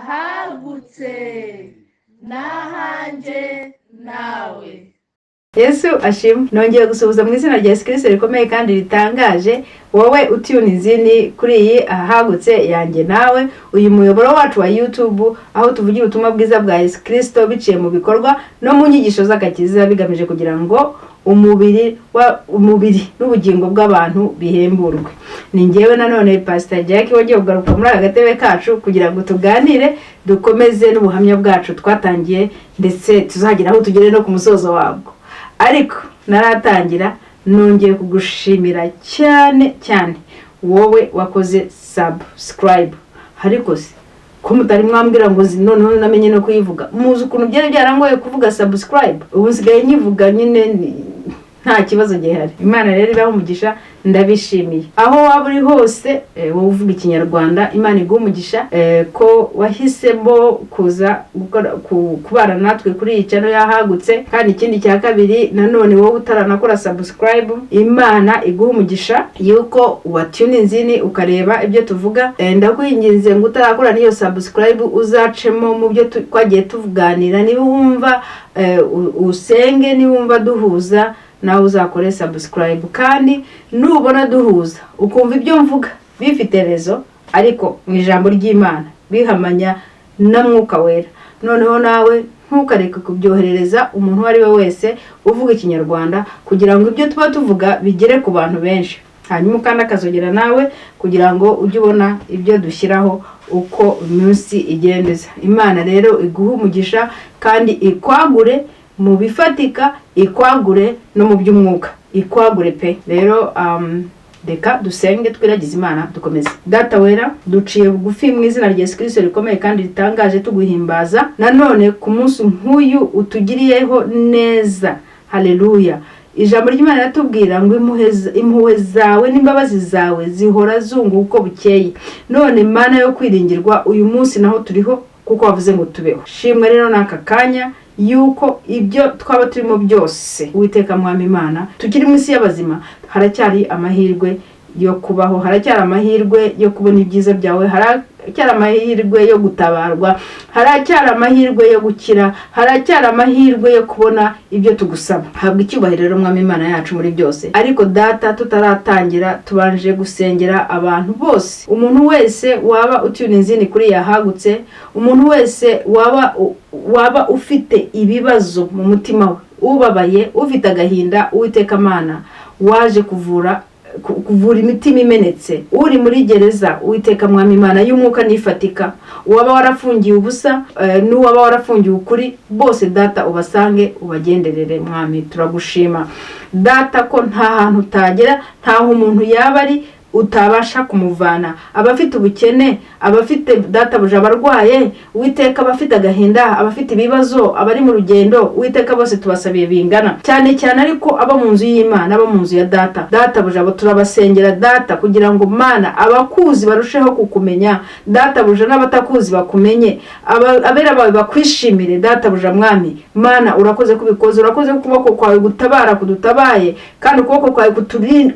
Ahagutse n'ahanjye nawe. Yesu ashimwe! Nongeye gusuhuza mu izina rya Yesu Kirisito rikomeye kandi ritangaje, wowe utune in kuri iyi Ahagutse yanjye nawe, uyu muyoboro wacu wa YouTube, aho tuvugira ubutumwa bwiza bwa Yesu Kirisito biciye mu bikorwa no mu nyigisho z'agakiza, bigamije kugira ngo umubiri wa umubiri n'ubugingo bw'abantu bihemburwe. Ni ngewe nanone Pastor Jack wongeye kugaruka muri aka gatebe kacu kugira ngo tuganire, dukomeze n'ubuhamya bwacu twatangiye, ndetse tuzagera aho tugere no ku musozo wabwo. Ariko naratangira, nongeye kugushimira cyane cyane wowe wakoze subscribe. Ariko se ko mutari mwambwira ngo noneho namenye no kuyivuga? Muzi ukuntu byari byarangoye kuvuga subscribe? Ubu nsigaye nyivuga nyine nta kibazo gihari. Imana rero ibahe umugisha, ndabishimiye. Aho waba uri hose, wowe uvuga Ikinyarwanda, Imana iguhe umugisha ko wahisemo kuza gukora kubana natwe kuri iyi channel yahagutse. Kandi ikindi cya kabiri nanone, wowe utaranakora subscribe, Imana iguhe umugisha yuko watuninze in ukareba ibyo tuvuga. Ndakwinginze ngo utarakora n'iyo subscribe, uzacemo mu byo twagiye tuganira. Niba wumva usenge, niba wumva duhuza nawe, uzakore subscribe. Kandi nubona duhuza, ukumva ibyo mvuga bifite raison, ariko mu ijambo ry'Imana bihamanya na Mwuka Wera, noneho nawe ntukareke kubyoherereza umuntu uwo ari we wese uvuga Ikinyarwanda, kugira ngo ibyo tuba tuvuga bigere ku bantu benshi. Hanyuma ukanda akazogera nawe kugira ngo ujye ubona ibyo dushyiraho uko iminsi igendeza. Imana rero iguhe umugisha kandi ikwagure mu bifatika, ikwagure no mu by'umwuka, ikwagure pe. Rero reka dusenge, twiragize Imana, dukomeze. Data wera, duciye bugufi mu izina rya Yesu Kirisito rikomeye kandi ritangaje, tuguhimbaza nanone ku munsi nk'uyu utugiriyeho neza. Haleluya! Ijambo ry'Imana riratubwira ngo impuhwe zawe n'imbabazi zawe zihora zunguka uko bukeye. None Mana yo kwiringirwa, uyu munsi naho turiho kuko wavuze ngo tubeho. Shimwe rero n'aka kanya yuko ibyo twaba turimo byose, Uwiteka Mwami Imana, tukiri mu isi y'abazima, haracyari amahirwe yo kubaho, haracyari amahirwe yo kubona ibyiza byawe, haracyari amahirwe yo gutabarwa, haracyari amahirwe yo gukira, haracyari amahirwe yo kubona ibyo tugusaba. Habwa icyubahiro rero, Mwami Imana yacu, muri byose. Ariko Data, tutaratangira, tubanje gusengera abantu bose, umuntu wese waba utuninze in kuri yahagutse, umuntu wese waba ufite ibibazo mu mutima we, ubabaye, ufite agahinda. Uwiteka Mana, waje kuvura imitima imenetse, uri muri gereza, Uwiteka Mwami Imana y'umwuka nifatika, uwaba warafungiye ubusa n'uwaba warafungiwe ukuri, bose Data ubasange, ubagenderere. Mwami, turagushima Data ko nta hantu utagera, ntaho umuntu yaba ari utabasha kumuvana. Abafite ubukene, abafite databuja abarwaye, Uwiteka, abafite agahinda, abafite ibibazo, abari mu rugendo, Uwiteka, bose tubasabiye bingana, cyane cyane ariko abo mu nzu y'Imana, abo mu nzu ya Data. Databuja, abo turabasengera Data, kugira ngo Mana abakuzi barusheho kukumenya, databuja, n'abatakuzi bakumenye, abera bawe bakwishimire, databuja. Mwami Mana, urakoze kubikoze, urakoze ko ukuboko kwawe gutabara kudutabaye, kandi ukuboko kwawe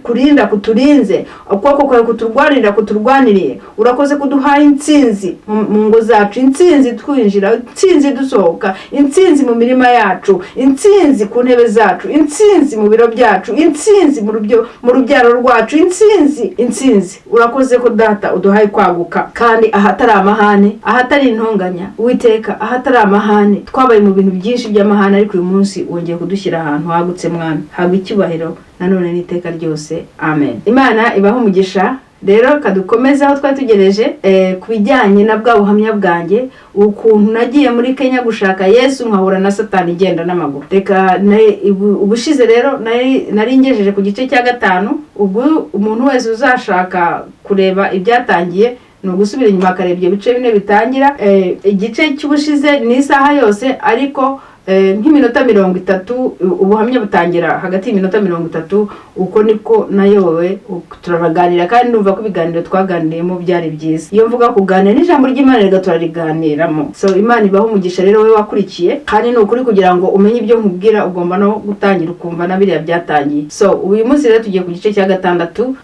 kurinda kuturinze, ukuboko kwawe kuturwanirira kuturwaniriye. Urakoze kuduhaye intsinzi mu ngo zacu, intsinzi twinjira, intsinzi dusohoka, intsinzi mu mirima yacu, intsinzi ku ntebe zacu, intsinzi mu biro byacu, intsinzi mu rubyaro rwacu, intsinzi, intsinzi. Urakoze ko Data uduhaye kwaguka, kandi ahatari amahane, ahatari intonganya, Uwiteka, ahatari amahane, twabaye mu bintu byinshi by'amahane, ariko uyu munsi wongeye kudushyira ahantu hagutse. Mwami, habwa icyubahiro nanone n'iteka ryose, amen. Imana ibahe umugisha. Rero kadukomeze aho twari tugereje ku bijyanye na bwa buhamya bwanjye, ukuntu nagiye muri Kenya gushaka Yesu nkahura na Satani igenda n'amaguru. Reka ubushize rero nari ngejeje ku gice cya gatanu. Ubwo umuntu wese uzashaka kureba ibyatangiye ni ugusubira inyuma akareba ibyo bice bine bitangira. Igice cy'ubushize ni isaha yose, ariko Nk'iminota 30, ubuhamya butangira hagati y'iminota 30. Uko niko nayobowe, turaganira, kandi ndumva ko ibiganiro twaganiriyemo byari byiza. Iyo mvuga kuganira n'ijambo ry'Imana, reka turariganiramo. So Imana ibaho umugisha rero wowe wakurikiye. Kandi ni ukuri, kugira ngo umenye ibyo nkubwira, ugomba no gutangira ukumva na biriya byatangiye. So uyu munsi rero tugiye ku gice cya gatandatu.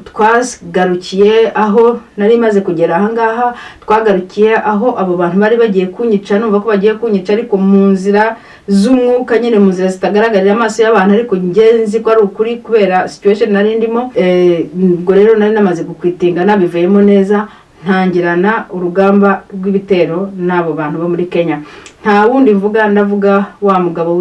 Twagarukiye aho nari maze kugera ahangaha, twagarukiye aho abo bantu bari bagiye kunyica. Numva ko bagiye kunyica, ariko mu nzira z'umwuka nyine, mu nzira zitagaragarira amaso y'abantu, ariko njye nzi ko ari ukuri kubera situation nari ndimo. Ubwo rero nari namaze gukwitinga, nabivuyemo neza, ntangirana urugamba rw'ibitero n'abo bantu bo muri Kenya. Nta wundi mvuga, ndavuga wa mugabo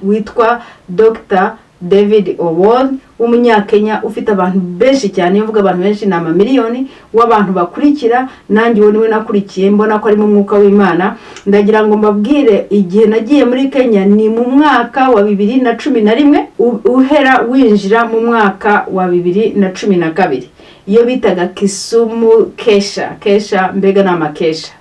witwa Dr David Owuor w'Umunyakenya, ufite abantu benshi cyane. Iyo mvuga abantu benshi, ni amamiliyoni w'abantu bakurikira. Nanjye uwo niwe nakurikiye, mbona ko arimo umwuka w'Imana. Ndagira ngo mbabwire, igihe nagiye muri Kenya ni mu mwaka wa 2011, uhera winjira mu mwaka wa 2012, iyo bitaga Kisumu Kesha. Kesha mbega ni amakesha,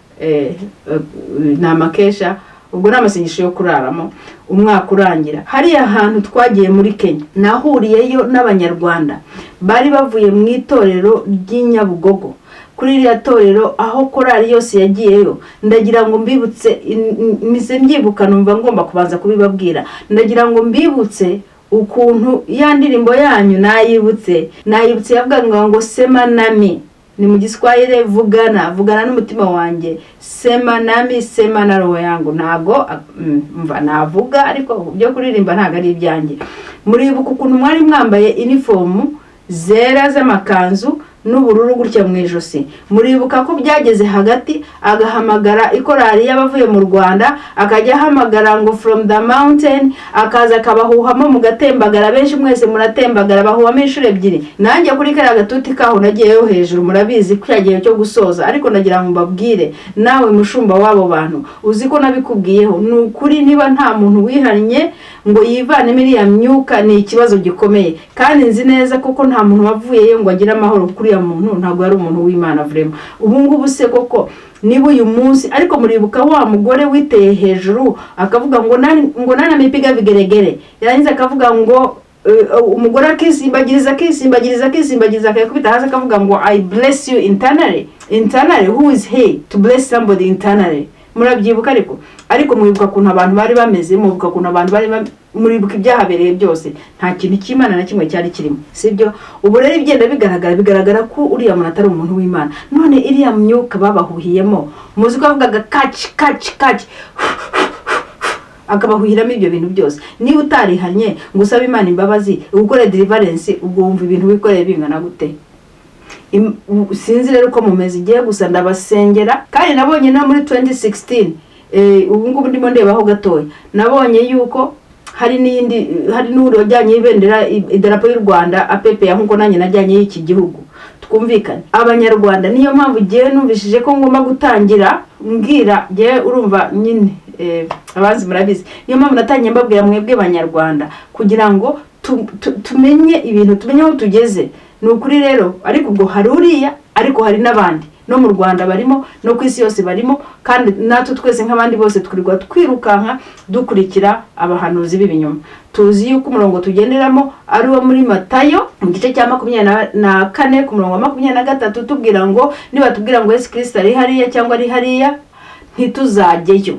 ni amakesha, ubwo ni amasengesho yo kuraramo umwaka urangira. Hariya hantu twagiye muri Kenya, nahuriyeyo n'Abanyarwanda bari bavuye mu itorero ry'i Nyabugogo, kuri iriya torero aho korali yose yagiyeyo. Ndagira ngo mbibutse, mise mbyibuka, numva ngomba kubanza kubibabwira. Ndagira ngo mbibutse ukuntu ya ndirimbo yanyu nayibutse, nayibutse, yavugaga ngo "Sema nami", ni mu Giswahili, vugana, vugana n'umutima wanjye, sema nami, sema na roho yangu. Ntago mva navuga, ariko byo kuririmba ntabwo ari ibyanjye. Muribuka ukuntu mwari mwambaye inifomu zera z'amakanzu n'ubururu gutya mu ijosi? Muribuka ko byageze hagati agahamagara ikorari y'abavuye mu Rwanda, akajya ahamagara ngo "From the mountain", akaza akabahuhamo mugatembagara, benshi mwese muratembagara, bahuhamo inshuro ebyiri. Nanjye kuri kariya gatuti kaho nagiyeyo hejuru, murabizi ko gihe cyo gusoza. Ariko nagira ngo mbabwire, nawe mushumba w'abo bantu, uzi ko nabikubwiyeho. Ni ukuri, niba nta muntu wihannye ngo yivanemo iriya myuka, ni ikibazo gikomeye. Kandi nzi neza koko nta muntu wavuyeyo ngo agire amahoro. Kuri uriya muntu ntabwo yari umuntu w'Imana vraiment. Ubu ngubu se koko niba uyu munsi, ariko muribuka wa mugore witeye hejuru akavuga ngo ngo "Nani amepiga vigeregere", yarangiza akavuga ngo umugore akisimbagiriza, akisimbagiriza, akisimbagiriza, akayakubita hasi, akavuga ngo "I bless you internally"? Internally, who is he to bless somebody internally? Murabyibuka? Ariko mwibuka ukuntu abantu bari bameze, mwibuka ukuntu abantu bari muribuka ibyahabereye byose. Nta kintu cy'Imana na kimwe cyari kirimo, sibyo? Ubu rero ibigenda bigaragara, bigaragara ko uriya muntu atari umuntu w'Imana. None iriya myuka babahuhiyemo, muzi ko bavugaga kaci kaci kaci, akabahuhiramo ibyo bintu byose. Niba utarihannye ngo usabe Imana imbabazi, ukore deliverance, ubwo wumva ibintu wikoreye bingana gute? Sinzi rero uko mumeze igihe, gusa ndabasengera. Kandi nabonye no muri 2016, ubu ngubu ndimo ndebaho gatoya, nabonye yuko hari n'iyindi, hari n'undi wajyanye ibendera, idarapo y'u Rwanda apepeya, nk'uko nanjye najyanye y'iki gihugu. Twumvikane, Abanyarwanda, niyo mpamvu ngewe numvishije ko ngomba gutangira mbwira ngewe, urumva nyine, abanzi murabizi, niyo mpamvu natangiye mbabwira mwebwe Banyarwanda, kugira ngo tumenye ibintu, tumenye aho tugeze. Ni ukuri rero, ariko ubwo hari uriya, ariko hari n'abandi no mu Rwanda barimo, no ku isi yose barimo. Kandi natwe twese nk'abandi bose twirirwa twirukanka dukurikira abahanuzi b'ibinyoma. Tuzi yuko umurongo tugenderamo ari uwo muri Matayo mu gice cya 24 ku murongo wa 23, tubwira ngo nibatubwira ngo Yesu Kirisito ari hariya cyangwa ari hariya, ntituzajyeyo.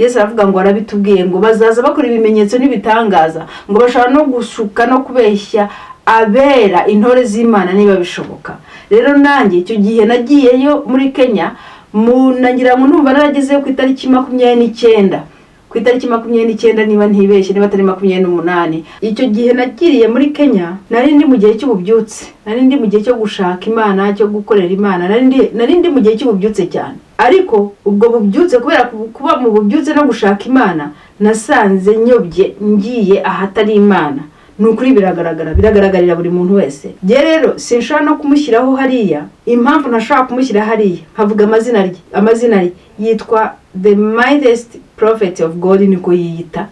Yesu aravuga ngo, arabitubwiye ngo bazaza bakora ibimenyetso n'ibitangaza, ngo bashobora no gushuka no kubeshya abera, intore z'Imana, niba bishoboka. Rero nanjye icyo gihe nagiyeyo muri Kenya, mu nagira ngo numva naragezeyo ku itariki 29, ku itariki 29 niba ntibeshye, niba atari 28. Icyo gihe nagiriye muri Kenya, nari ndi mu gihe cy'ububyutse, nari ndi mu gihe cyo gushaka Imana, cyo gukorera Imana, nari ndi mu gihe cy'ububyutse cyane. Ariko ubwo bubyutse, kubera kuba mu bubyutse no gushaka Imana, nasanze nyobye, ngiye ahatari Imana. Ni ukuri biragaragara, biragaragarira buri muntu wese. Njye rero sinshobora no kumushyiraho hariya. Impamvu ntashobora kumushyira hariya nkavuga amazina ye, amazina ye yitwa The Mightiest Prophet of God, niko yiyita.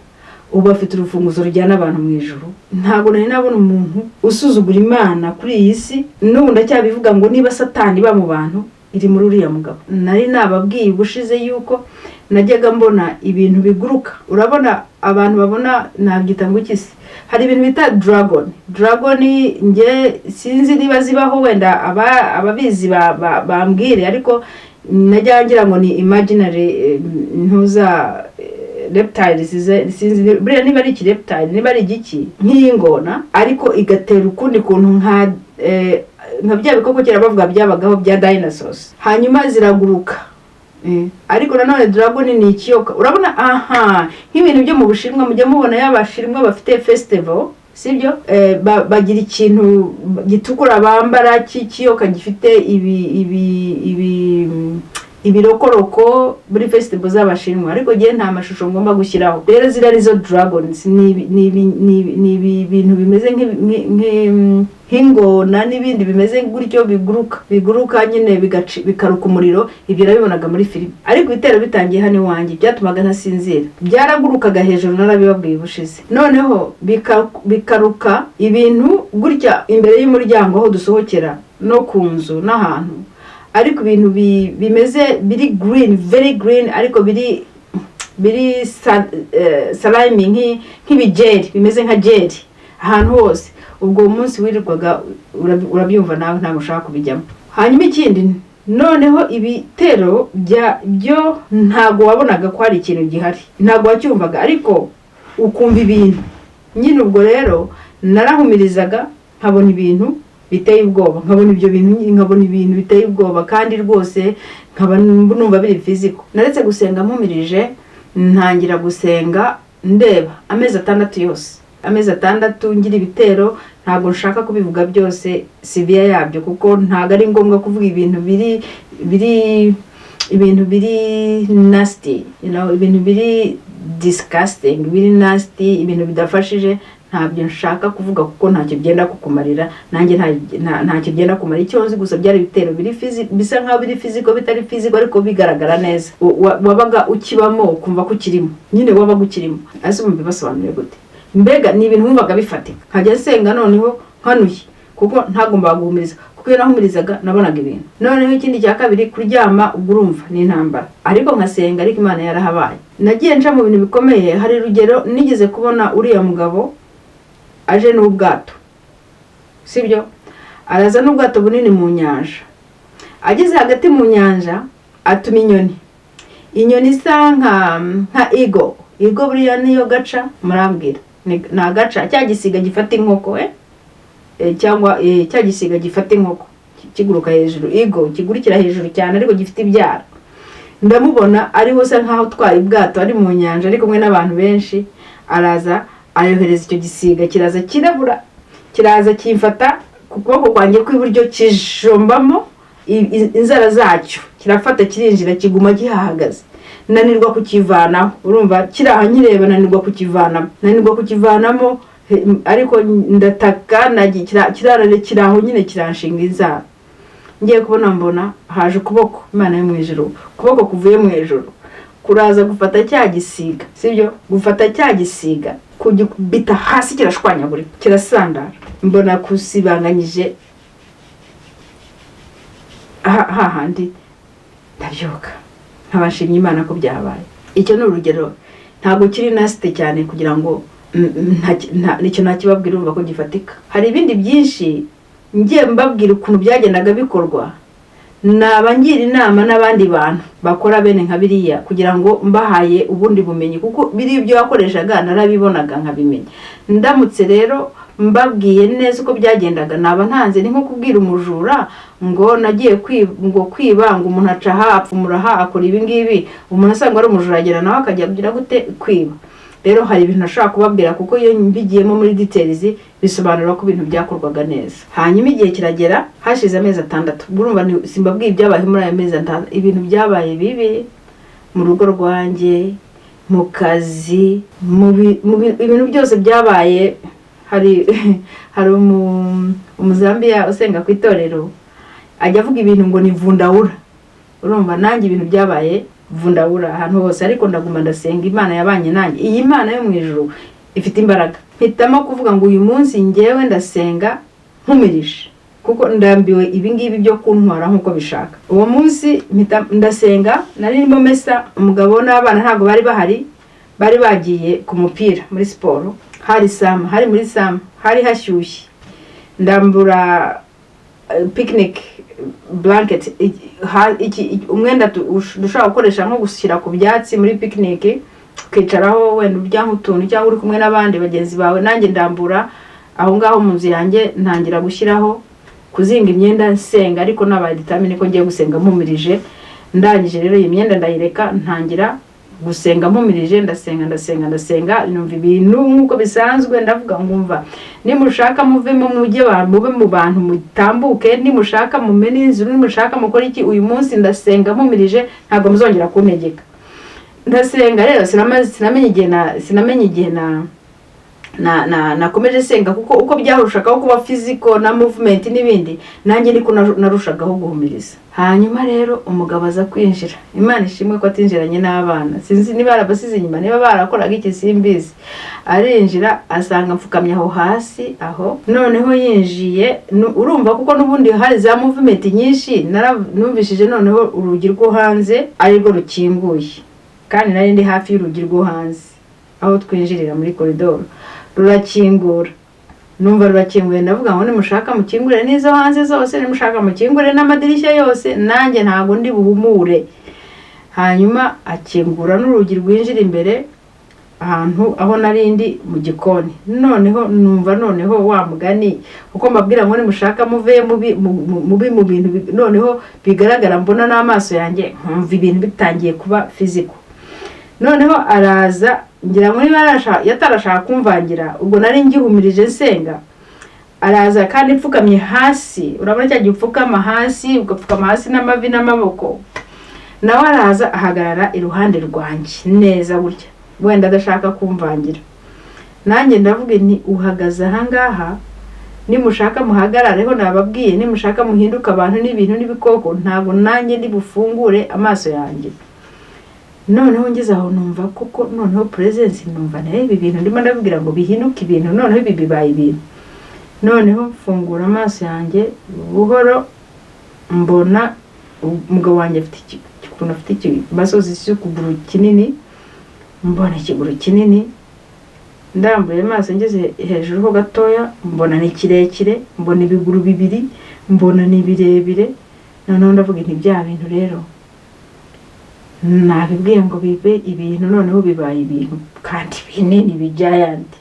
Ubu afite urufunguzo rujyana abantu mu ijuru. Ntabwo nari nabona umuntu usuzugura Imana kuri iyi si. N'ubu ndacyabivuga ngo niba Satani iba mu bantu. Iri muri uriya mugabo. Nari nababwiye ubushize yuko najyaga mbona ibintu biguruka. Urabona abantu babona, nabyita ngo iki se? Hari ibintu bita dragon. Dragon nge sinzi niba zibaho, wenda ababizi bambwire, ariko najya ngira ngo ni imaginary ntuza reptiles, sinzi buriya niba ari iki reptile, niba ari igiki, nk'iy'ingona ariko igatera ukundi kuntu, nka bya bikoko kera bavuga byabagaho bya dinosaurs. Hanyuma ziraguruka. Ariko nanone dragon ni ikiyoka. Urabona aha nk'ibintu byo mu Bushinwa, mujya mubona y'Abashinwa bafite festival, sibyo? Bagira ikintu gitukura bambara cy'ikiyoka gifite ibi ibirokoroko muri festival z'Abashinwa, ariko ngewe nta mashusho ngomba gushyiraho. Rero ziriya arizo dragons, ni ibintu bimeze nk'ingona n'ibindi bimeze gutyo biguruka, biguruka nyine bikaruka umuriro. Ibyo nabibonaga muri filime, ariko ibitero bitangiye hano iwanjye byatumaga ntasinzira. Byaragurukaga hejuru, narabibabwiye ubushize. Noneho bikaruka ibintu gutya imbere y'umuryango aho dusohokera no ku nzu n'ahantu, ariko ibintu bimeze biri green, very green, ariko biri slimy, nk'ibijeri, bimeze nka jelly ahantu hose. Ubwo munsi wirirwaga urabyumva nawe, ntabwo ushaka kubijyamo. Hanyuma ikindi noneho, ibitero byo ntabwo wabonaga ko hari ikintu gihari, ntabwo wacyumvaga, ariko ukumva ibintu nyine. Ubwo rero narahumirizaga nkabona ibintu biteye ubwoba, nkabona ibyo bintu, nkabona ibintu biteye ubwoba, kandi rwose nkaba numva biri physical. Naretse gusenga mpumirije, ntangira gusenga ndeba amezi 6 yose, amezi 6 ngira ibitero. Ntabwo nshaka kubivuga byose sibiya yabyo, kuko ntabwo ari ngombwa kuvuga ibintu biri ibintu biri nasty, ibintu biri disgusting, biri nasty, ibintu bidafashije. Ntabyo nshaka kuvuga kuko ntacyo byenda kukumarira, nanjye ntacyo byenda kumara. Icyo nzi gusa, byari ibitero biri bisa nkaho biri physical, bitari physical, ariko bigaragara neza. Wabaga ukibamo, ukumva ko ukirimo nyine, wabaga ukirimo. Ese ubu mbibasobanuriye gute? Mbega ni ibintu wumvaga bifatika. Nkajya nsenga noneho nkanuye, kuko ntagombaga guhumiriza, kuko iyo nahumirizaga nabonaga ibintu. Noneho ikindi cya kabiri, kuryama, ubwo urumva ni intambara, ariko nkasenga. Ariko Imana yarahabaye. Nagiye nca mu bintu bikomeye. Hari urugero nigeze kubona uriya mugabo aje n'ubwato, sibyo? Araza n'ubwato bunini mu nyanja. Ageze hagati mu nyanja atuma inyoni, inyoni isa nka eagle. Eagle buriya niyo gaca, murambwira ni agaca, cya gisiga gifata inkoko, cyangwa cya gisiga gifata inkoko kiguruka hejuru, eagle kigurukira hejuru cyane ariko gifite ibyara. Ndamubona ariho usa nkaho utwaye ubwato, ari mu nyanja, ari kumwe n'abantu benshi. Araza ayohereza icyo gisiga, kiraza kirabura, kiraza kimfata ku kuboko kwanjye kw'iburyo, kijombamo inzara zacyo, kirafata kirinjira, kiguma gihahagaze, nanirwa kukivanaho. Urumva kiri aha nkireba, nanirwa kukivanamo, nanirwa kukivanamo, ariko ndataka, kirarare kiri aho nyine, kiranshinga inzara. Ngiye kubona mbona haje ukuboko, Imana yo mu ijuru, ukuboko kuvuye mu ijuru kuraza gufata cya gisiga, sibyo? Gufata cya gisiga kugikubita hasi, kirashwanyagurika, kirasandara. Mbona kusibanganyije hahandi, ndabyuka nkabashimye Imana ko byabaye. Icyo ni urugero, ntabwo kiri nasty cyane kugira ngo icyo ntakibabwira, urumva ko gifatika. Hari ibindi byinshi ngiye mbabwira ukuntu byagendaga bikorwa, naba ngira inama n'abandi bantu bakora bene nka biriya, kugira ngo mbahaye ubundi bumenyi, kuko biriya ibyo wakoreshaga narabibonaga nkabimenya. Ndamutse rero mbabwiye neza uko byagendaga, naba ntanze, ni nko kubwira umujura ngo nagiye ngo kwiba, ngo umuntu aca aha, apfumura aha, akora ibi ngibi. Umuntu asanga ari umujura, agera nawe akajya kugira gute? Kwiba. Rero hari ibintu nashobora kubabwira, kuko iyo mbigiyemo muri details bisobanura ko ibintu byakorwaga neza. Hanyuma igihe kiragera, hashize amezi 6. Ubwo urumva simbabwiye ibyabaye muri ayo mezi 6, ibintu byabaye bibi mu rugo rwanjye, mu kazi, ibintu byose byabaye. Hari Umuzambiya usenga ku itorero, ajya avuga ibintu ngo ni vundawura. Urumva nanjye ibintu byabaye vundawura ahantu hose, ariko ndaguma ndasenga. Imana yabanye nanjye. Iyi Mana yo mu ijuru ifite imbaraga. Mpitamo kuvuga ngo uyu munsi ngewe ndasenga nkumirije. Kuko ndambiwe ibingibi byo kuntwara nk'uko bishaka. Uwo munsi mpita ndasenga. Nari ndimo mesa, umugabo n'abana ntabwo bari bahari, bari bagiye ku mupira muri siporo. Hari summer, hari muri summer, hari hashyushye. Ndambura picnic blanket, umwenda dushobora gukoresha nko gushyira ku byatsi muri picnic, ukicaraho wenda urya nk'utuntu cyangwa uri kumwe n'abandi bagenzi bawe. Nanjye ndambura aho ngaho mu nzu yanjye, ntangira gushyiraho, kuzinga imyenda nsenga, ariko nabaye determined ko ngiye gusenga mpumirije. Ndangije rero, iyi myenda ndayireka, ntangira gusenga mpumirije. Ndasenga, ndasenga, ndasenga, numva ibintu nk'uko bisanzwe. Ndavuga, ngumva: "Nimushaka muvemo, mujye mube mu bantu, mutambuke, nimushaka mumene inzu, nimushaka mukore iki, uyu munsi ndasenga mpumirije, ntabwo muzongera kuntegeka." Ndasenga rero, sinamenye igihe na nakomeje senga, kuko uko byarushagaho kuba physical na movement n'ibindi, nanjye niko narushagaho guhumiriza. Hanyuma rero umugabo aza kwinjira. Imana ishimwe ko atinjiranye n'abana, sinzi niba yarabasize inyuma, niba barakoraga iki, simbizi. Arinjira asanga mfukamye aho hasi aho. Noneho yinjiye, urumva kuko n'ubundi hari za movement nyinshi, numvishije noneho urugi rwo hanze arirwo rukinguye, kandi nari ndi hafi y'urugi rwo hanze aho twinjirira muri koridoro. Rurakingura, numva rurakinguye. Ndavuga ngo: "Nimushaka mukingure n'izo hanze zose, nimushaka mukingure n'amadirishya yose, nanjye ntabwo ndi buhumure." Hanyuma akingura n'urugi rwinjira imbere ahantu aho nari ndi mu gikoni. Noneho numva noneho wa mugani, kuko mbabwira ngo nimushaka muve mubi mubi mu bintu noneho bigaragara, mbona n'amaso yanjye, nkumva ibintu bitangiye kuba physical. Noneho araza, ngira ngo niba yatarashaka kumvangira, ubwo nari ngihumirije nsenga. Araza kandi mfukamye hasi, urabona cya gihe upfukama hasi, ugapfukama hasi n'amavi n'amaboko. Nawe araza ahagarara iruhande rwanjye neza gutya, wenda adashaka kumvangira. Nanjye ndavuga nti: "Uhagaze ahangaha, nimushaka muhagarareho, nababwiye, nimushaka muhinduke abantu n'ibintu n'ibikoko, ntabwo nanjye ndibufungure amaso yanjye." Noneho ngeze aho numva koko noneho presence, numva nayo ibi bintu ndimo ndababwira ngo bihinduke ibintu, noneho ibi bibaye ibintu. Noneho mfungura amaso yanjye buhoro, mbona umugabo wanjye afite ukuntu afite ikibazo cy'ukuguru kinini, mbona ikiguru kinini. Ndambuye amaso ngeze hejuru ho gatoya, mbona ni kirekire, mbona ibiguru bibiri, mbona ni birebire. Noneho ndavuga nti: "Bya bintu rero nabibwiye ngo bibe ibintu, noneho bibaye ibintu kandi binini bijyayandi."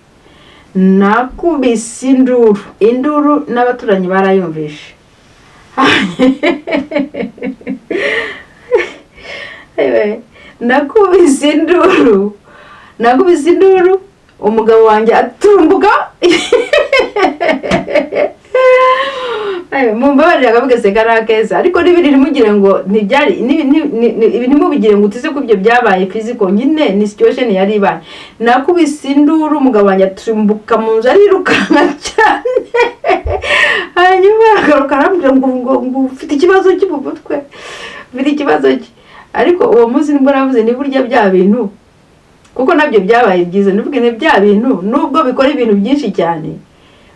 Nakubise induru, induru n'abaturanyi barayumvishe. Ewe, nakubise induru, nakubise induru, umugabo wanjye atumbuka. Ewe, mumbabarire akavuga se kari akeza, ariko n'ibindi ntimugire ngo ntibyari ibi, ntimubigire ngo utize ko ibyo byabaye physical nyine, ni situation yari ibaye. Nakubise induru, umugabo wanjye atumbuka mu nzu, arirukanka cyane. Hanyuma aragaruka arambwira ngo ufite ikibazo cyo mu mutwe, ufite ikibazo cye. Ariko uwo munsi nibwo navuze ni burya bya bintu kuko nabyo byabaye byiza. Nivuge ni bya bintu nubwo bikora ibintu byinshi cyane,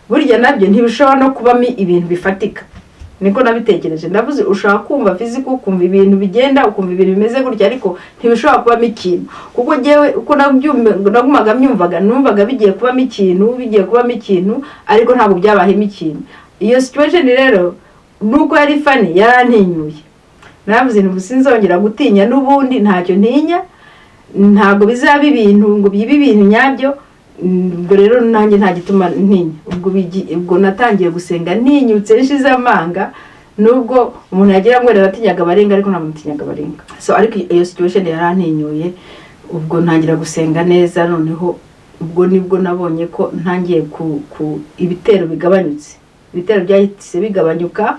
burya nabyo ntibishobora no kubamo ibintu bifatika. Niko nabitekereje. Ndavuze, ushobora kumva physical, ukumva ibintu bigenda, ukumva ibintu bimeze gutya, ariko ntibishobora kubamo ikintu. Kuko njyewe uko nagumaga myumvaga, numvaga bigiye kubamo ikintu, bigiye kubamo ikintu, ariko ntabwo byabayemo ikintu. Iyo situation rero, nuko yari funny, yarantinyuye. Naravuze nti: "Sinzongera gutinya, n'ubundi ntacyo ntinya, ntabwo bizaba ibintu ngo bibe ibintu nyabyo." Ubwo rero nanjye nta gituma ntinya. Ubwo natangiye gusenga ntinyutse, nshize amanga, nubwo umuntu yagira ngo naratinyaga abaringa, ariko ntabwo natinyaga abaringa. So ariko iyo situation yarantinyuye, ubwo ntangira gusenga neza. Noneho ubwo nibwo nabonye ko ntangiye ku ibitero bigabanyutse, ibitero byahise bigabanyuka,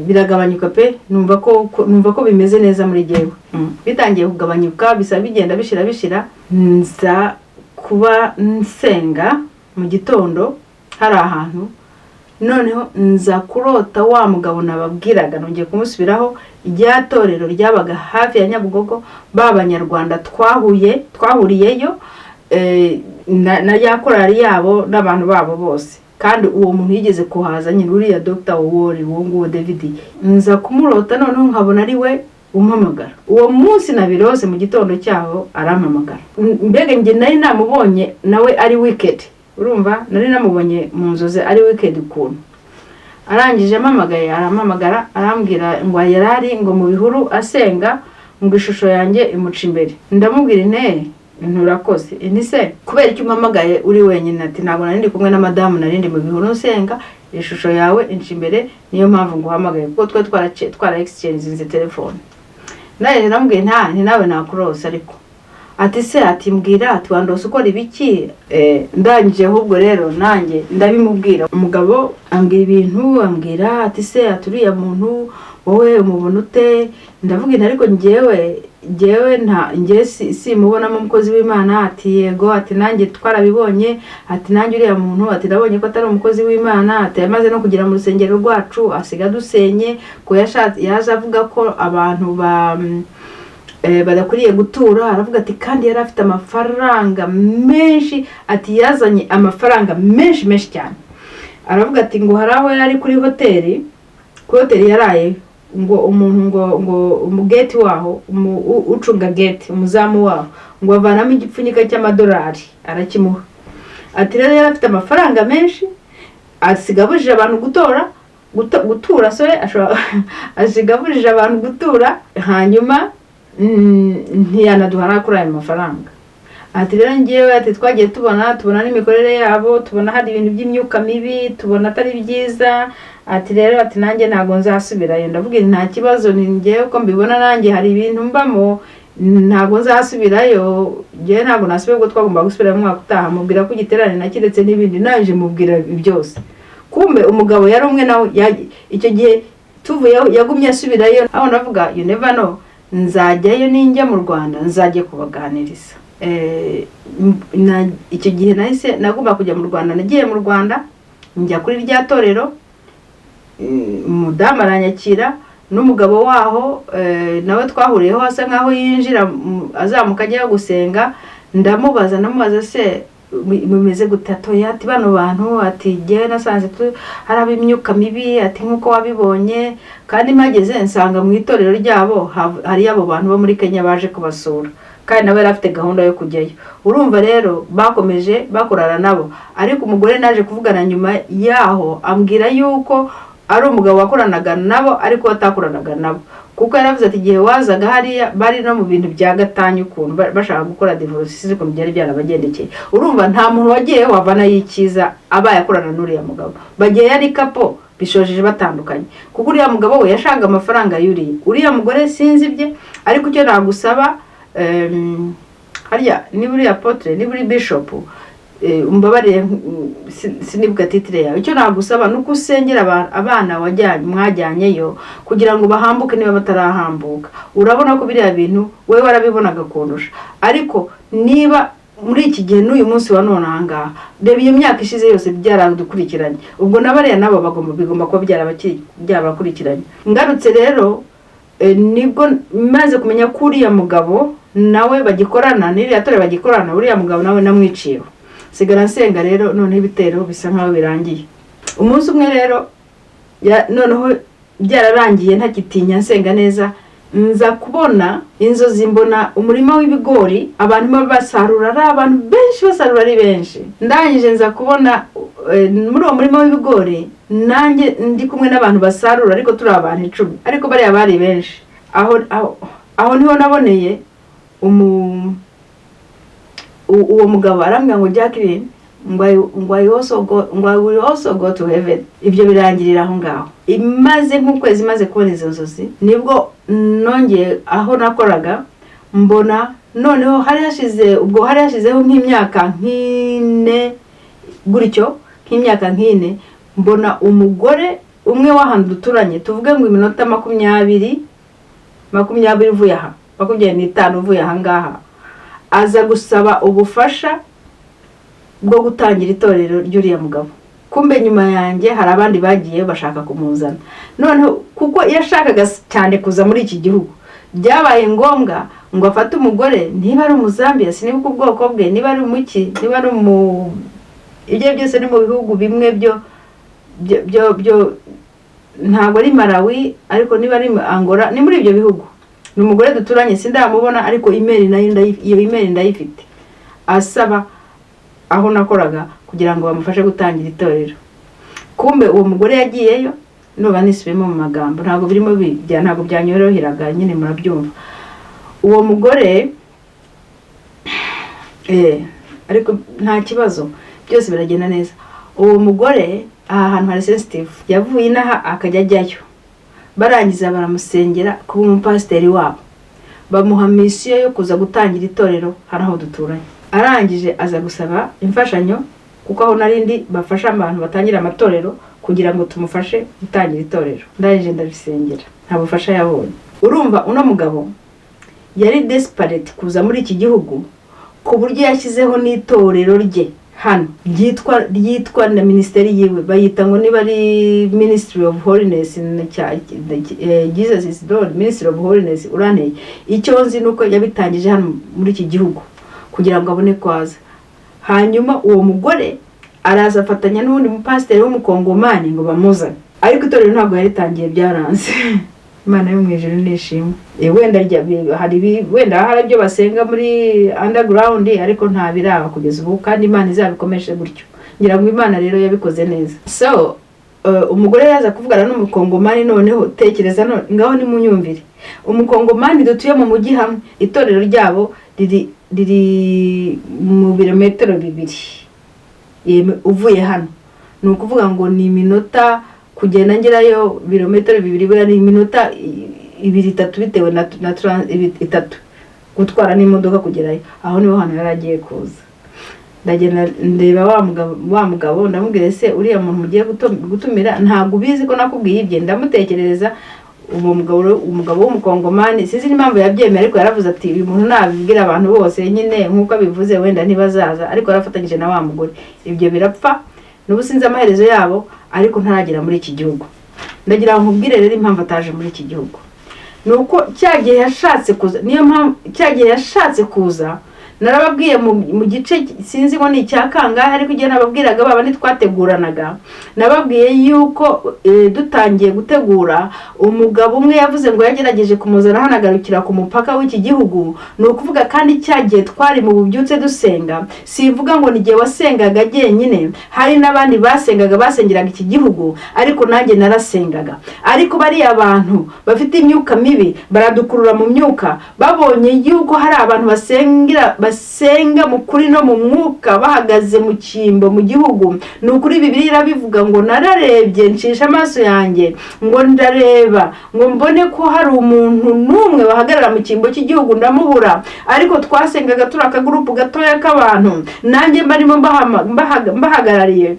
biragabanyuka pe. Numva ko bimeze neza muri jyewe. Bitangiye kugabanyuka, bisa bigenda bishira bishira. Nza kuba nsenga mu gitondo hari ahantu, noneho nza kurota wa mugabo nababwiraga, nongeye kumusubiraho, rya torero ryabaga hafi ya Nyabugogo, ba Banyarwanda twahuye, twahuriyeyo, na ya korali yabo n'abantu babo bose. Kandi uwo muntu yigeze kuhaza nyine, uriya Dr. Owori, uwo nguwo David, nza kumurota noneho nkabona ari we umpamagara. Uwo munsi nabirose, mu gitondo cyaho arampamagara. Mbega njye nari namubonye nawe ari wicked. Urumva, nari namubonye mu nzozi ari wicked ukuntu. Arangije ampamagaye, arampamagara, arambwira ngo yari ari ngo mu bihuru asenga, ngo ishusho yanjye imuca imbere. Ndamubwira inteye nturakoze, nti se kubera icyo umpamagaye uri wenyine? Ati ntabwo nari ndi kumwe na madamu, nari ndi mu bihuru nsenga, ishusho yawe inca imbere, niyo mpamvu nguhamagaye, kuko twe twara exchange telefone. Nawe ndamubwiye nta nti nawe nakurose. Ariko ati se, ati mbwira, ati wandose ukora ibiki? Ndangije ahubwo rero nanjye ndabimubwira. Umugabo ambwira ibintu, ambwira ati se, ati uriya muntu wowe umubona ute? Ndavuga inti ariko njyewe nta njye simubonamo umukozi w'Imana. Ati yego, ati nanjye twarabibonye, ati nanjye uriya muntu, ati nabonye ko atari umukozi w'Imana, ati yamaze no kugera mu rusengero rwacu, asiga adusenye, ko yashatse yaje avuga ko abantu ba badakwiriye gutura. Aravuga ati kandi yari afite amafaranga menshi, ati yazanye amafaranga menshi menshi cyane. Aravuga ati ngo hari aho yari kuri hoteli, kuri hoteli yaraye, ngo umuntu ngo umugeti waho, ucunga gate, umuzamu waho, ngo avanamo igipfunyika cy'amadolari arakimuha. Ati rero yari afite amafaranga menshi, asiga abujije abantu gutora, gutura, sorry, ashobora asiga abujije abantu gutura, hanyuma ntiyanaduha kuri ayo mafaranga. Ati rero ngewe, ati twagiye tubona n'imikorere yabo, tubona hari ibintu by'imyuka mibi, tubona atari byiza. Ati rero, ati nanjye ntabwo nzasubirayo. Ndavuga nti nta kibazo, ni ngewe uko mbibona, nanjye hari ibintu mbamo, ntabwo nzasubirayo. Ngewe ntabwo nasubira, ubwo twagomba gusubira mu mwaka utaha. Mubwira ko igiterane nakiretse n'ibindi, naje mubwira byose. Kumbe umugabo yari umwe nawe icyo gihe tuvuyeho yagumye asubirayo. Aho ndavuga, you never know, nzajyayo, ninjya mu Rwanda nzajye kubaganiriza. Icyo gihe nahise nagomba kujya mu Rwanda, nagiye mu Rwanda, njya kuri rya torero, umudamu aranyakira n'umugabo waho, nawe twahuriyeho asa nkaho yinjira azamuka ajyayo gusenga. Ndamubaza se mumeze gute? Atoya, ati bano bantu, ati jyewe nasanze hari ab'imyuka mibi, ati nk'uko wabibonye. Kandi mpageze nsanga mu itorero ryabo hariyo abo bantu bo muri Kenya baje kubasura, kandi nawe yari afite gahunda yo kujyayo. Urumva rero bakomeje bakorana nabo. Ariko umugore naje kuvugana nyuma yaho, ambwira yuko ari umugabo wakoranaga nabo ariko atakoranaga nabo, kuko yaravuze ati igihe wazaga hariya bari no mu bintu bya gatanya ukuntu bashaka gukora divorce, sinzi ukuntu byari byarabagendekeye. Urumva nta muntu wagiye wavanayo icyiza abaye akorana n'uriya mugabo. Bagiye yari couple, bishojeje batandukanye, kuko uriya mugabo we yashakaga amafaranga yuriye uriya mugore. Sinzi ibye, ariko icyo nagusaba, harya niba uri apôtre, niba uri bishop, umbabarire, sinibuka titre yawe, icyo nagusaba ni uko usengera abana wajyanye, mwajyanyeyo, kugira ngo bahambuke niba batarahambuka. Urabona ko biriya bintu wowe warabibonaga kundusha, ariko niba muri iki gihe n'uyu munsi wa none aha ngaha, reba iyo myaka ishize yose byaradukurikiranye, ubwo na bariya nabo bigomba kuba byarabakurikiranye. Ngarutse rero, nibwo maze kumenya ko uriya mugabo nawe bagikorana n'iriya torero bagikorana, uriya mugabo nawe namwiciyeho, sigara nsenga. Rero noneho ibitero bisa nkaho birangiye. Umunsi umwe rero noneho byararangiye, ntakitinya, nsenga neza, nza kubona inzozi, mbona umurima w'ibigori, abantu basarura, ari abantu benshi, basarura ari benshi. Ndangije nza kubona muri uwo murima w'ibigori nanjye ndi kumwe n'abantu basarura, ariko turi abantu 10, ariko bariya bari benshi. Aho niho naboneye uwo mugabo, arambwira ngo Jacqueline, ngo I will also go to heaven. Ibyo birangirira aho ngaho. Imaze nk'ukwezi maze kubona izo nzozi, nibwo nongeye aho nakoraga, mbona noneho hari hashize, ubwo hari hashizeho nk'imyaka nk'ine gutyo, nk'imyaka nk'ine, mbona umugore umwe w'ahantu duturanye, tuvuge ngo iminota 20 uvuye aha, 25 uvuye aha ngaha, aza gusaba ubufasha bwo gutangira itorero ry'uriya mugabo. Kumbe nyuma yanjye hari abandi bagiye bashaka kumuzana. Noneho kuko yashakaga cyane kuza muri iki gihugu, byabaye ngombwa ngo afate umugore, niba ari Umuzambiya, sinibuka ubwoko bwe, niba ari umuki, niba ari umu Ibyo byose ni mu bihugu bimwe byo ntabwo ari Malawi, ariko niba ari Angola, ni muri ibyo bihugu. Ni umugore duturanye, sindamubona, ariko email nayo iyo email ndayifite, asaba aho nakoraga kugira ngo bamufashe gutangira itorero. Kumbe uwo mugore yagiyeyo. Nuba nisubiyemo mu magambo, ntabwo birimo bijya, ntabwo byanyoroheraga nyine, murabyumva. Uwo mugore, ariko nta kibazo, byose biragenda neza. Uwo mugore, aha hantu hari sensitive, yavuye inaha akajya ajyayo, barangiza baramusengera kuba umupasiteri wabo, bamuha mission yo kuza gutangira itorero hano aho duturanye. Arangije aza gusaba imfashanyo, kuko aho narindi bafasha abantu batangira amatorero, kugira ngo tumufashe gutangira itorero. Ndangije ndabisengera, nta bufasha yabonye. Urumva uno mugabo yari desperate kuza muri iki gihugu, ku buryo yashyizeho n'itorero rye hano ryitwa na minisiteri yiwe, bayita ngo niba ari Ministry of Holiness, Jesus is Lord Ministry of Holiness. Uranteye. Icyo nzi ni uko yabitangije hano muri iki gihugu kugira ngo abone kwaza. Hanyuma uwo mugore araza afatanya n'uwundi mupasiteri w'umukongomani ngo bamuzane, ariko itorero ntabwo yaritangiye, byaranze. Imana yo mu ijuru nishimwe. Wenda wenda hari ibyo basenga muri underground, ariko nta biraba kugeza ubu, kandi Imana izabikomeshe gutyo. Ngira ngo Imana rero yabikoze neza. So umugore yaza kuvugana n'umukongomani. Noneho tekereza none, ngaho nimunyumvire, umukongomani dutuye mu mujyi hamwe, itorero ryabo riri mu birometero 2 uvuye hano. Ni ukuvuga ngo ni iminota kugenda ngerayo, birometero 2, buriya ni iminota 2, 3, bitewe na 3 gutwara n'imodoka kugerayo. Aho niho hantu yari agiye kuza. Ndagenda ndeba wa mugabo, ndamubwira: "Ese uriya muntu mugiye gutumira, ntabwo ubizi ko nakubwiye ibye?" Ndamutekerereza. Uwo mugabo, umugabo w'umukongomani, sinzi n'impamvu yabyemeye, ariko yaravuze ati: "Uyu muntu nabibwira abantu bose nyine nk'uko abivuze, wenda ntibazaza." Ariko yarafatanyije na wa mugore, ibyo birapfa. N'ubu sinzi amaherezo yabo, ariko ntaragera muri iki gihugu. Ndagira ngo nkubwire rero impamvu ataje muri iki gihugu. Ni uko cya gihe yashatse kuza, niyo mpamvu cya gihe yashatse kuza narababwiye mu gice, sinzi ngo ni icya kangahe, ariko igihe nababwiraga baba ntitwateguranaga, nababwiye yuko dutangiye gutegura, umugabo umwe yavuze ngo yagerageje kumuzana hano agarukira ku mupaka w'iki gihugu. Ni ukuvuga kandi cya gihe twari mu bubyutse dusenga, simvuga ngo ni igihe wasengaga jyenyine, hari n'abandi basengaga, basengeraga iki gihugu, ariko nanjye narasengaga. Ariko bariya bantu bafite imyuka mibi baradukurura mu myuka, babonye yuko hari abantu basenga mu kuri no mu mwuka, bahagaze mu cyimbo mu gihugu. Ni ukuri, Bibiliya irabivuga ngo: "Nararebye, ncisha amaso yanjye ngo ndareba ngo mbone ko hari umuntu n'umwe wahagarara mu cyimbo cy'igihugu, ndamubura." Ariko twasengaga turi akagurupu gatoya k'abantu, nanjye mbarimo mbahagarariye.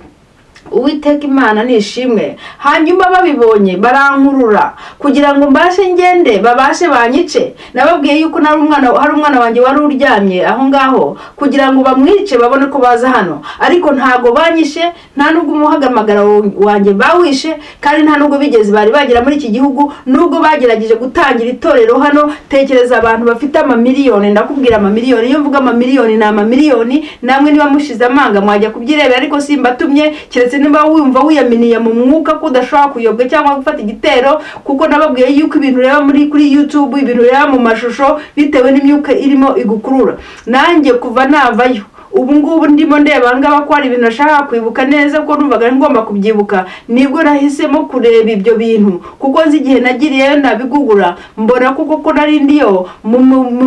Uwiteka Imana nishimwe. Hanyuma babibonye barankurura kugira ngo mbashe ngende, babashe banyice. Nababwiye yuko nari umwana, hari umwana wanjye wari uryamye aho ngaho, kugira ngo bamwice babone ko baza hano. Ariko ntago banyishe, nta nubwo umuhamagaro wanjye bawishe, kandi nta nubwo bigeze bari bagera muri iki gihugu, nubwo bagerageje gutangira itorero hano. Tekereza abantu bafite amamiliyoni, ndakubwira amamiliyoni, iyo mvuga amamiliyoni ni amamiliyoni. Namwe niba mushize amanga mwajya kubyirebera, ariko simbatumye, keretse niba wumva wiyaminiye mu mwuka ko udashobora kuyobwa cyangwa gufata igitero, kuko nababwiye yuko ibintu ureba muri kuri YouTube, ibintu ureba mu mashusho, bitewe n'imyuka irimo igukurura. Nanjye kuva navayo, ubu ngubu ndimo ndeba ngaba ko hari ibintu nashaka kwibuka neza, ko numvaga ngomba kubyibuka, nibwo nahisemo kureba ibyo bintu, kuko nzi igihe nagiriyeyo nabigugura, mbona ko koko nari ndiyo mu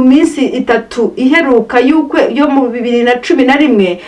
minsi 3 iheruka y'ukwe yo mu 2011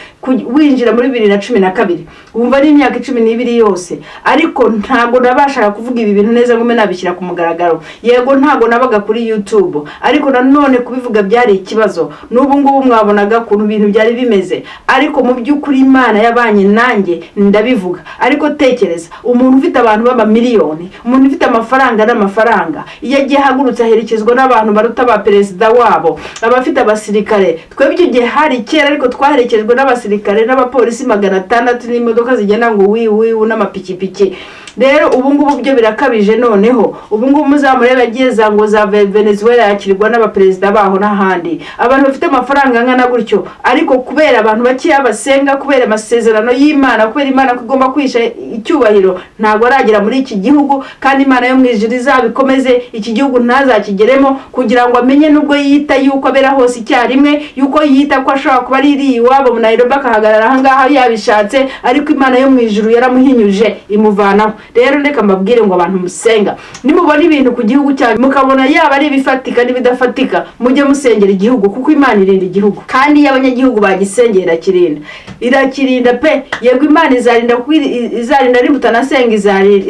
winjira muri 2012. Wumva ari imyaka 12 yose, ariko ntabwo nabashaga kuvuga ibi bintu neza ngo mbe nabishyira ku mugaragaro. Yego, ntabwo nabaga kuri YouTube, ariko nanone kubivuga byari ikibazo. N'ubu ngubu mwabonaga ukuntu ibintu byari bimeze, ariko mu by'ukuri Imana yabanye nanjye, ndabivuga. Ariko tekereza umuntu ufite abantu b'amamiliyoni, umuntu ufite amafaranga n'amafaranga, iyo agiye ahagurutse aherekezwa n'abantu baruta ba perezida wabo, abafite abasirikare. Twebwe icyo gihe hari kera, ariko twaherekejwe n'abasirikare n'abapolisi 600 n'imodoka zigenda ngo wiwiwu n'amapikipiki. Rero ubu ngubu byo birakabije. Noneho ubu ngubu muzamurebe agiye za ngo za Venezuela, yakirwa n'abaperezida baho n'ahandi, abantu bafite amafaranga angana gutyo. Ariko kubera abantu bakeya basenga, kubera amasezerano y'Imana, kubera Imana ko igomba kwihisha icyubahiro, ntabwo aragera muri iki gihugu. Kandi Imana yo mu ijuru izabikomeze, iki gihugu ntazakigeremo, kugira ngo amenye, nubwo yita yuko abera hose icyarimwe, yuko yita ko ashobora kuba ari iri iwabo mu Nairobi, akahagarara ahangaha yabishatse, ariko Imana yo mu ijuru yaramuhinyuje imuvanaho. Rero reka mbabwire ngo abantu musenga, nimubona ibintu ku gihugu cyanyu, mukabona yaba ari ibifatika n'ibidafatika, mujye musengera igihugu, kuko Imana irinda igihugu. Kandi iyo abanyagihugu bagisengera, irakirinda, irakirinda pe. Yego, Imana izarinda, kuko izarinda nimutanasenga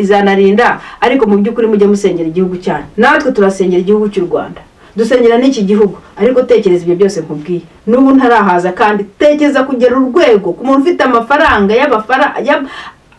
izanarinda. Ariko mu by'ukuri mujye musengera igihugu cyanyu. Natwe turasengera igihugu cy'u Rwanda, dusengera n'iki gihugu. Ariko tekereza ibyo byose nkubwiye, n'ubu ntarahaza. Kandi tekereza kugera urwego ku muntu ufite amafaranga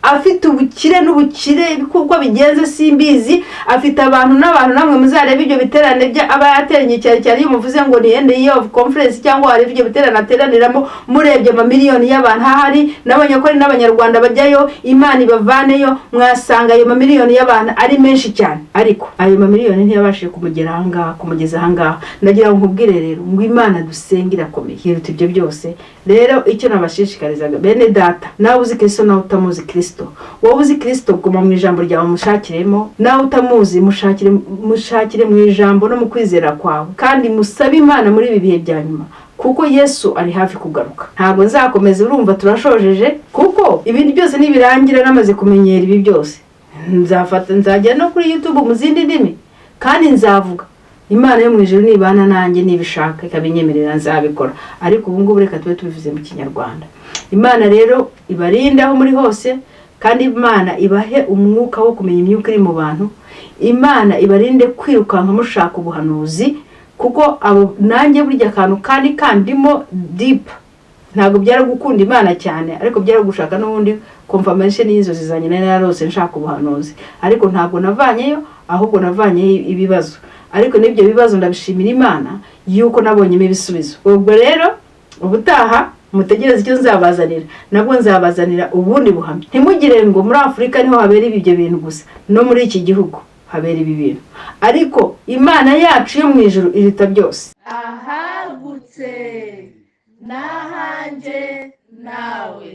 afite ubukire n'ubukire, kuko bigenze simbizi, afite abantu n'abantu. Namwe muzarebe ibyo biterane bye aba yateranye, cyane cyane iyo muvuze ngo ni end year of conference, cyangwa wareba ibyo biterane ateraniramo, murebye amamiliyoni y'abantu ahari, n'abanyakore n'abanyarwanda bajyayo, Imana ibavaneyo, mwasanga ayo mamiliyoni y'abantu ari menshi cyane. Ariko ayo mamiliyoni ntiyabashije kumugera ahangaha, kumugeza ahangaha. Ndagira ngo nkubwire rero ngo Imana dusenga irakomeye, iruta ibyo byose. Rero icyo nabashishikarizaga, bene data, nawe uzi Kirisito, nawe utamuzi Kirisito, wowe uzi Kirisito guma mu ijambo ryawe mushakiremo, nawe utamuzi mushakire, mushakire mu ijambo no mu kwizera kwawe, kandi musabe Imana muri ibi bihe bya nyuma, kuko Yesu ari hafi kugaruka. Ntabwo nzakomeza, urumva turashojeje, kuko ibintu byose nibirangira namaze kumenyera ibi byose, nzafata nzajya no kuri YouTube mu zindi ndimi kandi nzavuga. Imana yo mu ijuru nibana nanjye, nibishaka ikabinyemerera, nzabikora. Ariko ubu ngubu reka tube tubivuze mu Kinyarwanda. Imana rero ibarinde aho muri hose, kandi Imana ibahe umwuka wo kumenya imyuka iri mu bantu. Imana ibarinde kwirukanka mushaka ubuhanuzi, kuko abo nanjye burya akantu kandi kandimo deep, ntabwo byari gukunda Imana cyane, ariko byari gushaka n'ubundi confirmation y'inzozi zanjye nari nararose, nshaka ubuhanuzi. Ariko ntabwo navanyeyo, ahubwo navanyeyo ibibazo. Ariko n'ibyo bibazo ndabishimira Imana yuko nabonyemo ibisubizo. Ubwo rero ubutaha mutegereze icyo nzabazanira, nabwo nzabazanira ubundi buhamya. Ntimugire ngo muri Afurika niho habera ibyo bintu gusa, no muri iki gihugu habera ibi bintu. Ariko Imana yacu yo mu ijuru iruta byose. Ahagutse n'ahanjye nawe.